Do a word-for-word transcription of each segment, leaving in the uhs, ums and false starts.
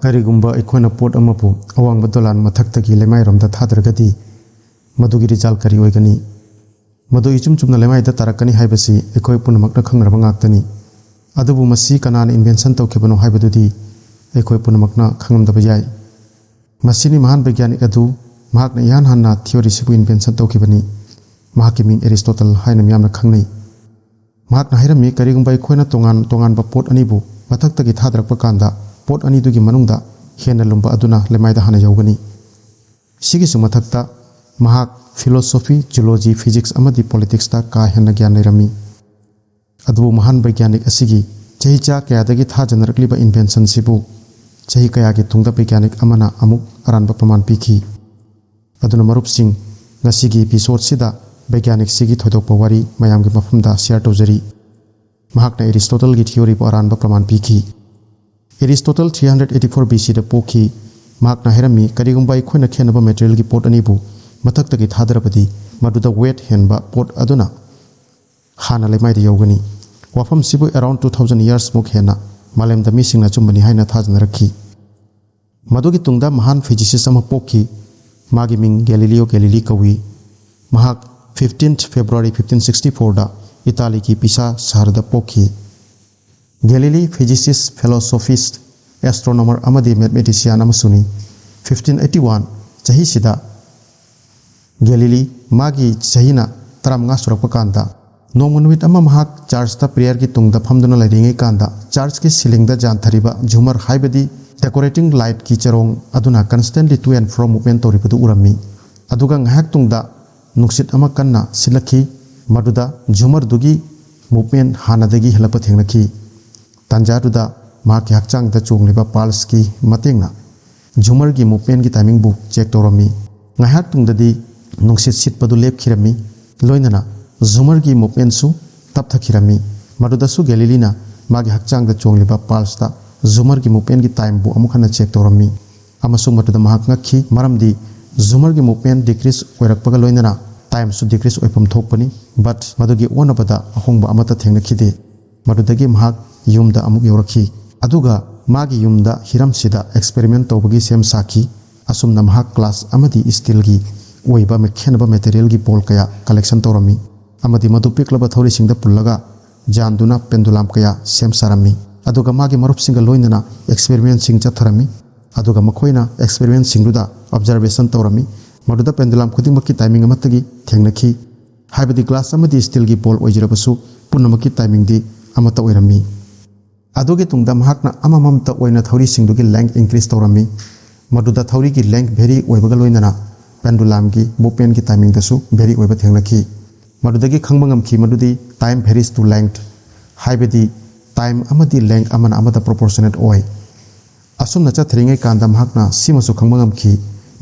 ꯀꯔꯤꯒꯨꯝꯕ ꯑꯩꯈꯣꯏꯅ ꯄꯣꯠ ꯑꯃꯕꯨ ꯑꯋꯥꯡꯕ ꯗꯣꯂꯥꯟ ꯃꯊꯛꯇꯒꯤ ꯂꯩꯃꯥꯏꯔꯣꯝꯗ ꯊꯥꯗꯔꯒꯗꯤ, ꯃꯗꯨꯒꯤ ꯔꯤꯖꯜ ꯀꯔꯤ ꯑꯣꯏꯒꯅꯤ? ꯃꯗꯨ ꯏꯆꯨꯝ ꯆꯨꯝꯅ ꯂꯩꯃꯥꯏꯗ ꯇꯥꯔꯛꯀꯅꯤ ꯍꯥꯏꯕꯁꯤ ꯑꯩꯈꯣꯏ ꯄꯨꯝꯅꯃꯛꯅ ꯈꯪꯅꯔꯕ ꯉꯥꯛꯇꯅꯤ꯫ ꯑꯗꯨꯕꯨ ꯃꯁꯤ ꯀꯅꯥꯅ ꯏꯟꯚꯦꯟꯁꯟ ꯇꯧꯈꯤꯕꯅꯣ ꯍꯥꯏꯕꯗꯨꯗꯤ ꯑꯩꯈꯣꯏ ꯄꯨꯝꯅꯃꯛꯅ ꯈꯪꯂꯝꯗꯕ ꯌꯥꯏ꯫ ꯃꯁꯤꯅꯤ ꯃꯍꯥꯟ ꯕꯩꯒ꯭ꯌꯥꯅꯤꯛ ꯑꯗꯨ ꯃꯍꯥꯛꯅ ꯏꯍꯥꯟ ꯍꯥꯟꯅ ꯊꯤꯑꯣꯔꯤꯁꯤꯕꯨ ꯏꯟꯚꯦꯟꯁꯟ ꯇꯧꯈꯤꯕꯅꯤ꯫ ꯃꯍꯥꯛꯀꯤ ꯃꯤꯡ ꯑꯦꯔꯤꯁꯇꯣꯇꯜ ꯍꯥꯏꯅ ꯃꯤꯌꯥꯝꯅ ꯈꯪꯅꯩ꯫ ꯃꯍꯥꯛꯅ ꯍꯥꯏꯔꯝꯃꯤ, ꯀꯔꯤꯒꯨꯝꯕ ꯑꯩꯈꯣꯏꯅ ꯇꯣꯉꯥꯟ ꯇꯣꯉꯥꯟꯕ ꯄꯣꯠ ꯑꯅꯤꯕꯨ ꯃꯊꯛꯇꯒꯤ ꯊꯥꯗꯔꯛꯄ ꯀꯥꯟꯗ, ꯄꯣꯠ ꯑꯅꯤꯗꯨꯒꯤ ꯃꯅꯨꯡꯗ ꯍꯦꯟꯅ ꯂꯨꯝꯕ ꯑꯗꯨꯅ ꯂꯩꯃꯥꯏꯗ ꯍꯥꯟꯅ ꯌꯧꯒꯅꯤ꯫ ꯁꯤꯒꯤꯁꯨ ꯃꯊꯛꯇ, ꯃꯍꯥꯛ ꯐꯤꯂꯣꯁꯣꯐꯤ, ꯖꯨꯂꯣꯖꯤ, ꯐꯤꯖꯤꯛꯁ ꯑꯃꯗꯤ ꯄꯣꯂꯤꯇꯤꯛꯁꯇ ꯀꯥ ꯍꯦꯟꯅ ꯒ꯭ꯌꯥꯟ ꯂꯩꯔꯝꯃꯤ꯫ ꯑꯗꯨꯕꯨ ꯃꯍꯥꯟ ꯕꯩꯒ꯭ꯌꯥꯅꯤꯛ ꯑꯁꯤꯒꯤ ꯆꯍꯤ ꯆꯥ ꯀꯌꯥꯗꯒꯤ ꯊꯥꯖꯅꯔꯛꯂꯤꯕ ꯏꯟꯚꯦꯟꯁꯟꯁꯤꯕꯨ ꯆꯍꯤ ꯀꯌꯥꯒꯤ ꯇꯨꯡꯗ ꯕꯩꯒ꯭ꯌꯥꯅꯤꯛ ꯑꯃꯅ ꯑꯃꯨꯛ ꯑꯔꯥꯟꯕ ꯄ꯭ꯔꯃꯥꯟ ꯄꯤꯈꯤ꯫ ꯑꯗꯨꯅ ꯃꯔꯨꯞꯁꯤꯡ, ꯉꯁꯤꯒꯤ ꯏꯄꯤꯁꯣꯗꯁꯤꯗ ꯕꯩꯒ꯭ꯌꯥꯅꯤꯛꯁꯤꯒꯤ ꯊꯣꯏꯗꯣꯛꯄ ꯋꯥꯔꯤ ꯃꯌꯥꯝꯒꯤ ꯃꯐꯝꯗ ꯁꯤꯌꯔ ꯇꯧꯖꯔꯤ꯫ ꯃꯍꯥꯛꯅ ꯑꯦꯔꯤꯁꯇꯣꯇꯜꯒꯤ ꯊꯤꯑꯣꯔꯤꯕꯨ ꯑꯔꯥꯟꯕ ꯄ꯭ꯔꯃꯥꯟ ꯄꯤꯈꯤ꯫ ꯑꯦꯔꯤꯁꯇꯣꯇꯜ three hundred eighty four B C ꯗ ꯄꯣꯛꯈꯤ꯫ ꯃꯍꯥꯛꯅ ꯍꯥꯏꯔꯝꯃꯤ, ꯀꯔꯤꯒꯨꯝꯕ ꯑꯩꯈꯣꯏꯅ ꯈꯦꯠꯅꯕ ꯃꯦꯇꯔꯤꯌꯦꯜꯒꯤ ꯄꯣꯠ ꯑꯅꯤꯕꯨ ꯃꯊꯛꯇꯒꯤ ꯊꯥꯗꯔꯕꯗꯤ, ꯃꯗꯨꯗ ꯋꯦꯠ ꯍꯦꯟꯕ ꯄꯣꯠ ꯑꯗꯨꯅ ꯍꯥꯟꯅ ꯂꯩꯃꯥꯏꯗ ꯌꯧꯒꯅꯤ꯫ ꯋꯥꯐꯝꯁꯤꯕꯨ around two thousand years ꯃꯨꯛ ꯍꯦꯟꯅ ꯃꯥꯂꯦꯝꯗ ꯃꯤꯁꯤꯡꯅ ꯑꯆꯨꯝꯕꯅꯤ ꯍꯥꯏꯅ ꯊꯥꯖꯅꯔꯛꯈꯤ꯫ ꯃꯗꯨꯒꯤ ꯇꯨꯡꯗ ꯃꯍꯥꯟ ꯐꯤꯖꯤꯁꯤꯁ ꯑꯃ ꯄꯣꯛꯈꯤ꯫ ꯃꯥꯒꯤ ꯃꯤꯡ ꯒꯦꯂꯤꯂꯤꯑꯣ ꯒꯦꯂꯤꯂꯤ ꯀꯧꯏ꯫ ꯃꯍꯥꯛ fifteenth February fifteen sixty fourꯗ ꯏꯇꯥꯂꯤꯒꯤ ꯄꯤꯁꯥ ꯁꯍꯔꯗ ꯄꯣꯛꯈꯤ꯫ ꯒꯦꯂꯤꯂꯤ ꯐꯤꯖꯤꯁꯤꯁ, ꯐꯤꯂꯣꯁꯣꯐꯤꯁ, ꯑꯦꯁꯇ꯭ꯔꯣꯅꯣꯃꯔ ꯑꯃꯗꯤ ꯃꯦꯊꯃꯦꯇꯤꯁꯤꯌꯥꯟ ꯑꯃꯁꯨꯅꯤ꯫ Fifteen eighty one ꯆꯍꯤꯁꯤꯗ ꯒꯦꯂꯤꯂꯤ ꯃꯥꯒꯤ ꯆꯍꯤꯅ ꯇꯔꯥꯃꯉꯥ ꯁꯨꯔꯛꯄ ꯀꯥꯟꯗ, ꯅꯣꯡꯃ ꯅꯨꯃꯤꯠ ꯑꯃ ꯃꯍꯥꯛ ꯆꯔꯆꯇ ꯄ꯭ꯔꯦꯌꯔꯒꯤ ꯇꯨꯡꯗ ꯐꯝꯗꯨꯅ ꯂꯩꯔꯤꯉꯩ ꯀꯥꯟꯗ, ꯆꯔꯆꯀꯤ ꯁꯤꯂꯤꯡꯗ ꯌꯥꯟꯊꯔꯤꯕ ꯖꯨꯃꯔ ꯍꯥꯏꯕꯗꯤ decorating lightꯀꯤ ꯆꯔꯣꯡ ꯑꯗꯨꯅ constantly to and fro movement ꯇꯧꯔꯤꯕꯗꯨ ꯎꯔꯝꯃꯤ꯫ ꯑꯗꯨꯒ ꯉꯥꯏꯍꯥꯛ ꯇꯨꯡꯗ ꯅꯨꯡꯁꯤꯠ ꯑꯃ ꯀꯟꯅ ꯁꯤꯠꯂꯛꯈꯤ, ꯃꯗꯨꯗ ꯖꯨꯃꯔꯗꯨꯒꯤ movement ꯍꯥꯟꯅꯗꯒꯤ ꯍꯦꯜꯂꯛꯄ ꯊꯦꯡꯅꯈꯤ꯫ ꯇꯥꯟꯖꯥꯗꯨꯗ ꯃꯍꯥꯛꯀꯤ ꯍꯛꯆꯥꯡꯗ ꯆꯣꯡꯂꯤꯕ pulseꯀꯤ ꯃꯇꯦꯡꯅ ꯖꯨꯃꯔꯒꯤ movementꯀꯤ timingꯕꯨ check ꯇꯧꯔꯝꯃꯤ꯫ ꯉꯥꯏꯍꯥꯛ ꯇꯨꯡꯗꯗꯤ ꯅꯨꯡꯁꯤꯠ ꯁꯤꯠꯄꯗꯨ ꯂꯦꯞꯈꯤꯔꯝꯃꯤ, ꯂꯣꯏꯅꯅ ꯖꯨꯃꯔꯒꯤ movementꯁꯨ ꯇꯞꯊꯈꯤꯔꯝꯃꯤ꯫ ꯃꯗꯨꯗꯁꯨ ꯒꯦꯂꯤꯂꯤꯅ ꯃꯥꯒꯤ ꯍꯛꯆꯥꯡꯗ ꯆꯣꯡꯂꯤꯕ pulseꯇ ꯖꯨꯃꯔꯒꯤ movementꯀꯤ timeꯕꯨ ꯑꯃꯨꯛ ꯍꯟꯅ check ꯇꯧꯔꯝꯃꯤ, ꯑꯃꯁꯨꯡ ꯃꯗꯨꯗ ꯃꯍꯥꯛ ꯉꯛꯈꯤ, ꯃꯔꯝꯗꯤ ꯖꯨꯃꯔꯒꯤ movement decrease ꯑꯣꯏꯔꯛꯄꯒ ꯂꯣꯏꯅꯅ timeꯁꯨ decrease ꯑꯣꯏꯐꯝ ꯊꯣꯛꯄꯅꯤ, but ꯃꯗꯨꯒꯤ ꯑꯣꯟꯅꯕꯗ ꯑꯍꯣꯡꯕ ꯑꯃꯠꯇ ꯊꯦꯡꯅꯈꯤꯗꯦ꯫ ꯃꯗꯨꯗꯒꯤ ꯃꯍꯥꯛ ꯌꯨꯝꯗ ꯑꯃꯨꯛ ꯌꯧꯔꯛꯈꯤ꯫ ꯑꯗꯨꯒ ꯃꯥꯒꯤ ꯌꯨꯝꯗ ꯍꯤꯔꯝꯁꯤꯗ experiment ꯇꯧꯕꯒꯤ ꯁꯦꯝ ꯁꯥꯈꯤ꯫ ꯑꯁꯨꯝꯅ ꯃꯍꯥꯛ glass ꯑꯃꯗꯤ steelꯒꯤ ꯑꯣꯏꯕ ꯈꯦꯠꯅꯕ materialꯒꯤ ball ꯀꯌꯥ collection ꯇꯧꯔꯝꯃꯤ ꯑꯃꯗꯤ ꯃꯗꯨ ꯄꯤꯛꯂꯕ ꯊꯧꯔꯤꯁꯤꯡꯗ ꯄꯨꯜꯂꯒ ꯌꯥꯟꯗꯨꯅ pendulum ꯀꯌꯥ ꯁꯦꯝ ꯁꯥꯔꯝꯃꯤ꯫ ꯑꯗꯨꯒ ꯃꯥꯒꯤ ꯃꯔꯨꯞꯁꯤꯡꯒ ꯂꯣꯏꯅꯅ experimentꯁꯤꯡ ꯆꯠꯊꯔꯝꯃꯤ꯫ ꯑꯗꯨꯒ ꯃꯈꯣꯏꯅ experimentꯁꯤꯡꯗꯨꯗ observation ꯇꯧꯔꯝꯃꯤ꯫ ꯃꯗꯨꯗ pendulum ꯈꯨꯗꯤꯡꯃꯛꯀꯤ timing ꯑꯃꯠꯇꯒꯤ ꯊꯦꯡꯅꯈꯤ꯫ ꯍꯥꯏꯕꯗꯤ glass ꯑꯃꯗꯤ steelꯒꯤ ball ꯑꯣꯏꯖꯔꯕꯁꯨ ꯄꯨꯝꯅꯃꯛꯀꯤ timingꯗꯤ ꯑꯃꯠꯇ ꯑꯣꯏꯔꯝꯃꯤ꯫ ꯑꯗꯨꯒꯤ ꯇꯨꯡꯗ ꯃꯍꯥꯛꯅ ꯑꯃꯃꯝꯇ ꯑꯣꯏꯅ ꯊꯧꯔꯤꯁꯤꯡꯗꯨꯒꯤ length increase ꯇꯧꯔꯝꯃꯤ꯫ ꯃꯗꯨꯗ ꯊꯧꯔꯤꯒꯤ length vary ꯑꯣꯏꯕꯒ ꯂꯣꯏꯅꯅ pendulumꯒꯤ movementꯀꯤ timingꯗꯁꯨ vary ꯑꯣꯏꯕ ꯊꯦꯡꯅꯈꯤ꯫ ꯃꯗꯨꯗꯒꯤ ꯈꯪꯕ ꯉꯝꯈꯤ ꯃꯗꯨꯗꯤ time varies to length, ꯍꯥꯏꯕꯗꯤ time ꯑꯃꯗꯤ length ꯑꯃꯅ ꯑꯃꯗ proportionate ꯑꯣꯏ꯫ ꯑꯁꯨꯝꯅ ꯆꯠꯊꯔꯤꯉꯩ ꯀꯥꯟꯗ ꯃꯍꯥꯛꯅ ꯁꯤꯃꯁꯨ ꯈꯪꯕ ꯉꯝꯈꯤ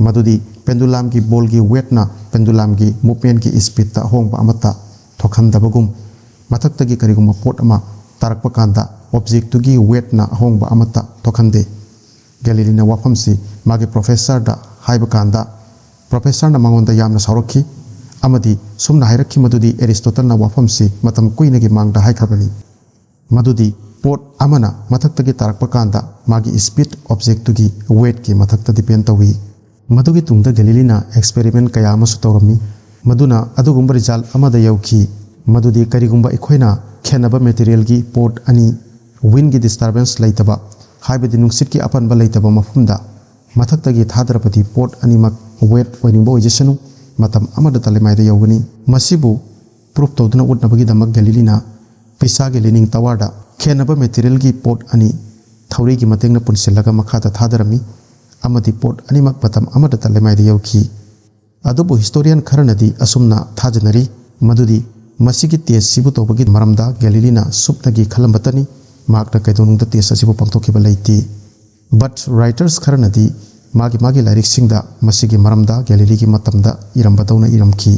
ꯃꯗꯨꯗꯤ pendulumꯒꯤ ballꯒꯤ weightꯅ pendulumꯒꯤ movementꯀꯤ speedꯇ ꯑꯍꯣꯡꯕ ꯑꯃꯠꯇ ꯊꯣꯛꯍꯟꯗꯕꯒꯨꯝ, ꯃꯊꯛꯇꯒꯤ ꯀꯔꯤꯒꯨꯝꯕ ꯄꯣꯠ ꯑꯃ ꯇꯥꯔꯛꯄ ꯀꯥꯟꯗ objectꯇꯨꯒꯤ weightꯅ ꯑꯍꯣꯡꯕ ꯑꯃꯠꯇ ꯊꯣꯛꯍꯟꯗꯦ꯫ ꯒꯦꯂꯤꯂꯤꯅ ꯋꯥꯐꯝꯁꯤ ꯃꯥꯒꯤ professorꯗ ꯍꯥꯏꯕ ꯀꯥꯟꯗ professorꯅ ꯃꯉꯣꯟꯗ ꯌꯥꯝꯅ ꯁꯥꯎꯔꯛꯈꯤ ꯑꯃꯗꯤ ꯁꯨꯝꯅ ꯍꯥꯏꯔꯛꯈꯤ ꯃꯗꯨꯗꯤ Aristotleꯅ ꯋꯥꯐꯝꯁꯤ ꯃꯇꯝ ꯀꯨꯏꯅꯒꯤ ꯃꯥꯡꯗ ꯍꯥꯏꯈ꯭ꯔꯕꯅꯤ꯫ ꯃꯗꯨꯗꯤ ꯄꯣꯠ ꯑꯃꯅ ꯃꯊꯛꯇꯒꯤ ꯇꯥꯔꯛꯄ ꯀꯥꯟꯗ ꯃꯥꯒꯤ speed objectꯇꯨꯒꯤ weightꯀꯤ ꯃꯊꯛꯇ depend ꯇꯧꯏ꯫ ꯃꯗꯨꯒꯤ ꯇꯨꯡꯗ ꯒꯦꯂꯤꯂꯤꯅ experiment ꯀꯌꯥ ꯑꯃꯁꯨ ꯇꯧꯔꯝꯃꯤ, ꯃꯗꯨꯅ ꯑꯗꯨꯒꯨꯝꯕ result ꯑꯃꯗ ꯌꯧꯈꯤ, ꯃꯗꯨꯗꯤ ꯀꯔꯤꯒꯨꯝꯕ ꯑꯩꯈꯣꯏꯅ ꯈꯦꯠꯅꯕ materialꯒꯤ ꯄꯣꯠ ꯑꯅꯤ windꯒꯤ disturbance ꯂꯩꯇꯕ, ꯍꯥꯏꯕꯗꯤ ꯅꯨꯡꯁꯤꯠꯀꯤ ꯑꯄꯟꯕ ꯂꯩꯇꯕ ꯃꯐꯝꯗ ꯃꯊꯛꯇꯒꯤ ꯊꯥꯗꯔꯕꯗꯤ ꯄꯣꯠ ꯑꯅꯤꯃꯛ weight ꯑꯣꯏꯅꯤꯡꯕ ꯑꯣꯏꯖꯁꯅꯨ, ꯃꯇꯝ ꯑꯃꯗꯇ ꯂꯩꯃꯥꯏꯗ ꯌꯧꯒꯅꯤ꯫ ꯃꯁꯤꯕꯨ proof ꯇꯧꯗꯨꯅ ꯎꯠꯅꯕꯒꯤꯗꯃꯛ ꯒꯦꯂꯤꯂꯤꯅ ꯄꯤꯁꯥꯒꯤ Leaning Towerꯗ ꯈꯦꯠꯅꯕ materialꯒꯤ ꯄꯣꯠ ꯑꯅꯤ ꯊꯧꯔꯤꯒꯤ ꯃꯇꯦꯡꯅ ꯄꯨꯟꯁꯤꯜꯂꯒ ꯃꯈꯥꯗ ꯊꯥꯗꯔꯝꯃꯤ ꯑꯃꯗꯤ ꯄꯣꯠ ꯑꯅꯤꯃꯛ ꯃꯇꯝ ꯑꯃꯗꯇ ꯂꯩꯃꯥꯏꯗ ꯌꯧꯈꯤ꯫ ꯑꯗꯨꯕꯨ historian ꯈꯔꯅꯗꯤ ꯑꯁꯨꯝꯅ ꯊꯥꯖꯅꯔꯤ ꯃꯗꯨꯗꯤ ꯃꯁꯤꯒꯤ testꯁꯤꯕꯨ ꯇꯧꯕꯒꯤ ꯃꯔꯝꯗ ꯒꯦꯂꯤꯂꯤꯅ ꯁꯨꯞꯅꯒꯤ ꯈꯜꯂꯝꯕꯇꯅꯤ, ꯃꯍꯥꯛꯅ ꯀꯩꯗꯧꯅꯨꯡꯗ test ꯑꯁꯤꯕꯨ ꯄꯥꯡꯊꯣꯛꯈꯤꯕ ꯂꯩꯇꯦ꯫ But writers ꯈꯔꯅꯗꯤ ꯃꯥꯒꯤ ꯃꯥꯒꯤ ꯂꯥꯏꯔꯤꯛꯁꯤꯡꯗ ꯃꯁꯤꯒꯤ ꯃꯔꯝꯗ ꯒꯦꯂꯤꯂꯤꯒꯤ ꯃꯇꯝꯗ ꯏꯔꯝꯕꯗꯧꯅ ꯏꯔꯝꯈꯤ꯫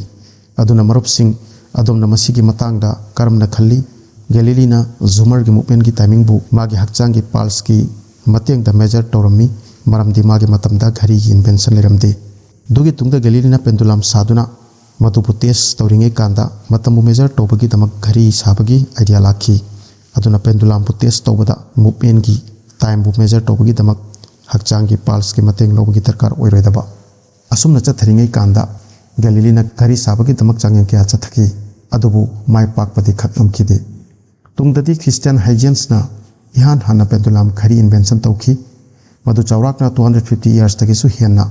ꯑꯗꯨꯅ ꯃꯔꯨꯞꯁꯤꯡ, ꯑꯗꯣꯝꯅ ꯃꯁꯤꯒꯤ ꯃꯇꯥꯡꯗ ꯀꯔꯝꯅ ꯈꯜꯂꯤ? ꯒꯦꯂꯤꯂꯤꯅ ꯖꯨꯃꯔꯒꯤ movementꯀꯤ timingꯕꯨ ꯃꯥꯒꯤ ꯍꯛꯆꯥꯡꯒꯤ pulseꯀꯤ ꯃꯇꯦꯡꯗ measure ꯇꯧꯔꯝꯃꯤ, ꯃꯔꯝꯗꯤ ꯃꯥꯒꯤ ꯃꯇꯝꯗ ꯘꯔꯤꯒꯤ invention ꯂꯩꯔꯝꯗꯦ꯫ ꯑꯗꯨꯒꯤ ꯇꯨꯡꯗ ꯒꯦꯂꯤꯂꯤꯅ pendulum ꯁꯥꯗꯨꯅ ꯃꯗꯨꯕꯨ test ꯇꯧꯔꯤꯉꯩ ꯀꯥꯟꯗ ꯃꯇꯝꯕꯨ measure ꯇꯧꯕꯒꯤꯗꯃꯛ ꯘꯔꯤ ꯁꯥꯕꯒꯤ idea ꯂꯥꯛꯈꯤ꯫ ꯑꯗꯨꯅ pendulumꯕꯨ test ꯇꯧꯕꯗ movementꯀꯤ timeꯕꯨ measure ꯇꯧꯕꯒꯤꯗꯃꯛ ꯍꯛꯆꯥꯡꯒꯤ pulseꯀꯤ ꯃꯇꯦꯡ ꯂꯧꯕꯒꯤ ꯗꯔꯀꯥꯔ ꯑꯣꯏꯔꯣꯏꯗꯕ꯫ ꯑꯁꯨꯝꯅ ꯆꯠꯊꯔꯤꯉꯩ ꯀꯥꯟꯗ Galileeꯅ ꯘꯔꯤ ꯁꯥꯕꯒꯤꯗꯃꯛ ꯆꯥꯡꯌꯦꯡ ꯀꯌꯥ ꯆꯠꯊꯈꯤ, ꯑꯗꯨꯕꯨ ꯃꯥꯏ ꯄꯥꯛꯄꯗꯤ ꯈꯛ ꯉꯝꯈꯤꯗꯦ꯫ ꯇꯨꯡꯗꯗꯤ Christian Huygens ꯅ ꯏꯍꯥꯟ ꯍꯥꯟꯅ pendulum ꯘꯔꯤ invention ꯇꯧꯈꯤ꯫ ꯃꯗꯨ ꯆꯥꯎꯔꯥꯛꯅ two hundred fifty yearsꯇꯒꯤꯁꯨ ꯍꯦꯟꯅ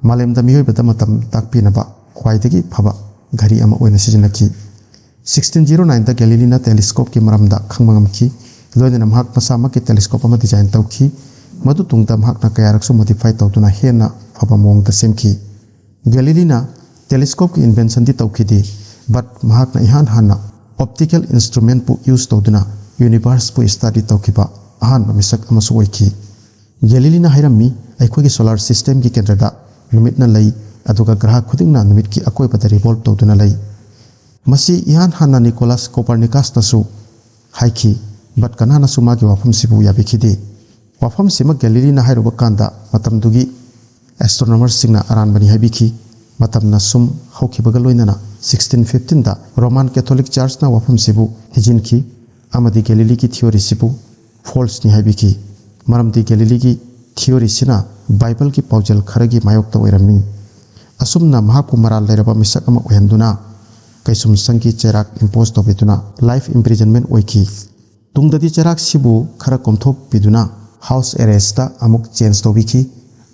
ꯃꯥꯂꯦꯝꯗ ꯃꯤꯑꯣꯏꯕꯗ ꯃꯇꯝ ꯇꯥꯛꯄꯤꯅꯕ ꯈ꯭ꯋꯥꯏꯗꯒꯤ ꯐꯕ ꯘꯔꯤ ꯑꯃ ꯑꯣꯏꯅ ꯁꯤꯖꯤꯟꯅꯈꯤ꯫ Sixteen zero nineꯗ Galileeꯅ telescopeꯀꯤ ꯃꯔꯝꯗ ꯈꯪꯕ ꯉꯝꯈꯤ꯫ ꯂꯣꯏꯅꯅ ꯃꯍꯥꯛ ꯃꯁꯥꯃꯛꯀꯤ telescope ꯑꯃ design ꯇꯧꯈꯤ꯫ ꯃꯗꯨ ꯇꯨꯡꯗ ꯃꯍꯥꯛꯅ ꯀꯌꯥꯔꯛꯁꯨ modify ꯇꯧꯗꯨꯅ ꯍꯦꯟꯅ ꯐꯕ ꯃꯑꯣꯡꯗ ꯁꯦꯝꯈꯤ꯫ Galileeꯅ telescopeꯀꯤ inventionꯗꯤ ꯇꯧꯈꯤꯗꯦ, but ꯃꯍꯥꯛꯅ ꯏꯍꯥꯟ ꯍꯥꯟꯅ optical instrumentꯄꯨ use ꯇꯧꯗꯨꯅ universeꯄꯨ study ꯇꯧꯈꯤꯕ ꯑꯍꯥꯟꯕ ꯃꯤꯁꯛ ꯑꯃꯁꯨ ꯑꯣꯏꯈꯤ꯫ Galileeꯅ ꯍꯥꯏꯔꯝꯃꯤ, "ꯑꯩꯈꯣꯏꯒꯤ solar systemꯒꯤ ꯀꯦꯟꯗ꯭ꯔꯗ ꯅꯨꯃꯤꯠꯅ ꯂꯩ, ꯑꯗꯨꯒ ꯒ꯭ꯔꯍ ꯈꯨꯗꯤꯡꯅ ꯅꯨꯃꯤꯠꯀꯤ ꯑꯀꯣꯏꯕꯗ revolve ꯇꯧꯗꯨꯅ ꯂꯩ"꯫ ꯃꯁꯤ ꯏꯍꯥꯟ ꯍꯥꯟꯅ Nicholas Copernicusꯅꯁꯨ ꯍꯥꯏꯈꯤ, but ꯀꯅꯥꯅꯁꯨ ꯃꯥꯒꯤ ꯋꯥꯐꯝꯁꯤꯕꯨ ꯌꯥꯕꯤꯈꯤꯗꯦ꯫ ꯋꯥꯐꯝꯁꯤꯃꯛ Galileeꯅ ꯍꯥꯏꯔꯨꯕ ꯀꯥꯟꯗ ꯃꯇꯝꯗꯨꯒꯤ astronomerꯁꯤꯡꯅ ꯑꯔꯥꯟꯕꯅꯤ ꯍꯥꯏꯕꯤꯈꯤ꯫ ꯃꯇꯝꯅ ꯁꯨꯝ ꯍꯧꯈꯤꯕꯒ ꯂꯣꯏꯅꯅ sixteen fifteenꯗ Roman Catholic Churchꯅ ꯋꯥꯐꯝꯁꯤꯕꯨ ꯊꯤꯖꯤꯟꯈꯤ ꯑꯃꯗꯤ Galileeꯒꯤ theoryꯁꯤꯕꯨ falseꯅꯤ ꯍꯥꯏꯕꯤꯈꯤ꯫ ꯃꯔꯝꯗꯤ Galileeꯒꯤ theoryꯁꯤꯅ Bibleꯒꯤ ꯄꯥꯎꯖꯦꯜ ꯈꯔꯒꯤ ꯃꯥꯌꯣꯛꯇ ꯑꯣꯏꯔꯝꯃꯤ꯫ ꯑꯁꯨꯝꯅ ꯃꯍꯥꯛꯄꯨ ꯃꯔꯥꯜ ꯂꯩꯔꯕ ꯃꯤꯁꯛ ꯑꯃ ꯑꯣꯏꯍꯟꯗꯨꯅ ꯀꯩꯁꯨꯝꯁꯪꯒꯤ ꯆꯩꯔꯥꯛ impose ꯇꯧꯕꯤꯗꯨꯅ life imprisonment ꯑꯣꯏꯈꯤ꯫ ꯇꯨꯡꯗꯗꯤ ꯆꯩꯔꯥꯛꯁꯤꯕꯨ ꯈꯔ ꯀꯣꯝꯊꯣꯛꯄꯤꯗꯨꯅ house arrestꯇ ꯑꯃꯨꯛ change ꯇꯧꯕꯤꯈꯤ꯫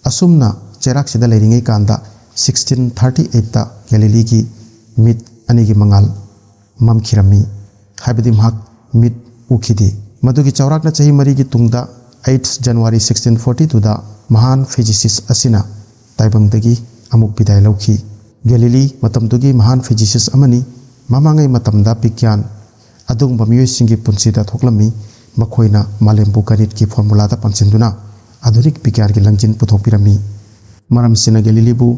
ꯑꯁꯨꯝꯅ ꯆꯩꯔꯥꯛꯁꯤꯗ ꯂꯩꯔꯤꯉꯩ ꯀꯥꯟꯗ sixteen thirty eightꯇ Galileeꯒꯤ ꯃꯤꯠ ꯑꯅꯤꯒꯤ ꯃꯉꯥꯜ ꯃꯝꯈꯤꯔꯝꯃꯤ, ꯍꯥꯏꯕꯗꯤ ꯃꯍꯥꯛ ꯃꯤꯠ ꯎꯈꯤꯗꯦ꯫ ꯃꯗꯨꯒꯤ ꯆꯥꯎꯔꯥꯛꯅ ꯆꯍꯤ ꯃꯔꯤꯒꯤ ꯇꯨꯡꯗ eighth January sixteen forty twoꯗ ꯃꯍꯥꯟ physicist ꯑꯁꯤꯅ ꯇꯥꯏꯕꯪꯗꯒꯤ ꯑꯃꯨꯛ ꯕꯤꯗꯥꯏ ꯂꯧꯈꯤ꯫ Galilee ꯃꯇꯝꯗꯨꯒꯤ ꯃꯍꯥꯟ physicist ꯑꯃꯅꯤ꯫ ꯃꯃꯥꯡꯉꯩ ꯃꯇꯝꯗ ꯕꯤꯒ꯭ꯌꯥꯟ ꯑꯗꯨꯒꯨꯝꯕ ꯃꯤꯑꯣꯏꯁꯤꯡꯒꯤ ꯄꯨꯟꯁꯤꯗ ꯊꯣꯛꯂꯝꯃꯤ꯫ ꯃꯈꯣꯏꯅ ꯃꯥꯂꯦꯝꯕꯨ ꯒꯅꯤꯠꯀꯤ formulaꯗ ꯄꯥꯟꯁꯤꯟꯗꯨꯅ ꯑꯥꯙꯨꯅꯤꯛ ꯕꯤꯒ꯭ꯌꯥꯟꯒꯤ ꯂꯪꯖꯤꯟ ꯄꯨꯊꯣꯛꯄꯤꯔꯝꯃꯤ꯫ ꯃꯔꯝꯁꯤꯅ Galileeꯕꯨ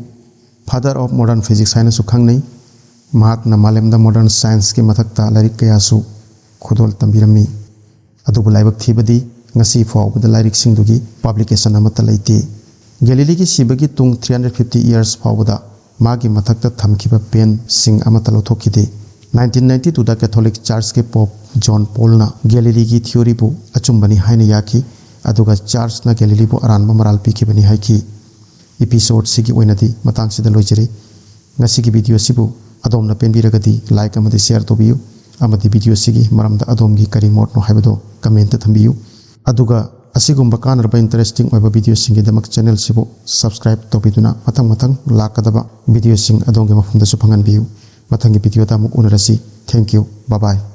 Father of Modern Physics ꯍꯥꯏꯅꯁꯨ ꯈꯪꯅꯩ꯫ ꯃꯍꯥꯛꯅ ꯃꯥꯂꯦꯝꯗ modern scienceꯀꯤ ꯃꯊꯛꯇ ꯂꯥꯏꯔꯤꯛ ꯀꯌꯥꯁꯨ ꯈꯨꯗꯣꯜ ꯇꯝꯕꯤꯔꯝꯃꯤ꯫ ꯑꯗꯨꯕꯨ ꯂꯥꯏꯕꯛ ꯊꯤꯕꯗꯤ ꯉꯁꯤ ꯐꯥꯎꯕꯗ ꯂꯥꯏꯔꯤꯛꯁꯤꯡꯗꯨꯒꯤ publication ꯑꯃꯠꯇ ꯂꯩꯇꯦ꯫ Galileeꯒꯤ ꯁꯤꯕꯒꯤ ꯇꯨꯡ three hundred fifty years ꯐꯥꯎꯕꯗ ꯃꯥꯒꯤ ꯃꯊꯛꯇ ꯊꯝꯈꯤꯕ penꯁꯤꯡ ꯑꯃꯠꯇ ꯂꯧꯊꯣꯛꯈꯤꯗꯦ꯫ ꯅꯥꯏꯟꯇꯤꯟ ꯅꯥꯏꯟꯇꯤ ꯇꯨꯗ ꯀꯦꯊꯣꯂꯤꯛ ꯆꯔꯆꯀꯤ ꯄꯣꯞ ꯖꯣꯟ ꯄꯣꯜꯅ ꯒꯦꯂꯤꯂꯤꯒꯤ ꯊꯤꯑꯣꯔꯤꯕꯨ ꯑꯆꯨꯝꯕꯅꯤ ꯍꯥꯏꯅ ꯌꯥꯈꯤ, ꯑꯗꯨꯒ ꯆꯔꯆꯅ ꯒꯦꯂꯤꯂꯤꯕꯨ ꯑꯔꯥꯟꯕ ꯃꯔꯥꯜ ꯄꯤꯈꯤꯕꯅꯤ ꯍꯥꯏꯈꯤ꯫ ꯏꯄꯤꯁꯣꯗꯁꯤꯒꯤ ꯑꯣꯏꯅꯗꯤ ꯃꯇꯥꯡꯁꯤꯗ ꯂꯣꯏꯖꯔꯦ꯫ ꯉꯁꯤꯒꯤ ꯚꯤꯗꯤꯑꯣꯁꯤꯕꯨ ꯑꯗꯣꯝꯅ ꯄꯦꯟꯕꯤꯔꯒꯗꯤ ꯂꯥꯏꯛ ꯑꯃꯗꯤ ꯁꯤꯌꯔ ꯇꯧꯕꯤꯌꯨ, ꯑꯃꯗꯤ ꯚꯤꯗꯤꯑꯣꯁꯤꯒꯤ ꯃꯔꯝꯗ ꯑꯗꯣꯝꯒꯤ ꯀꯔꯤ ꯃꯣꯠꯅꯣ ꯍꯥꯏꯕꯗꯨ ꯀꯃꯦꯟꯇ ꯊꯝꯕꯤꯌꯨ꯫ ꯑꯗꯨꯒ ꯑꯁꯤꯒꯨꯝꯕ ꯀꯥꯟꯅꯔꯕ ꯏꯟꯇꯔꯦꯁꯇꯤꯡ ꯑꯣꯏꯕ ꯚꯤꯗꯤꯑꯣꯁꯤꯡꯒꯤꯗꯃꯛ ꯆꯦꯅꯦꯜꯁꯤꯕꯨ ꯁꯕꯁꯀ꯭ꯔꯥꯏꯕ ꯇꯧꯕꯤꯗꯨꯅ ꯃꯊꯪ ꯃꯊꯪ ꯂꯥꯛꯀꯗꯕ ꯚꯤꯗꯤꯑꯣꯁꯤꯡ ꯑꯗꯣꯝꯒꯤ ꯃꯐꯝꯗꯁꯨ ꯐꯪꯍꯟꯕꯤꯌꯨ꯫ ꯃꯊꯪꯒꯤ ꯚꯤꯗꯤꯑꯣꯗ ꯑꯃꯨꯛ ꯎꯅꯔꯁꯤ꯫ Thank you. Bye bye.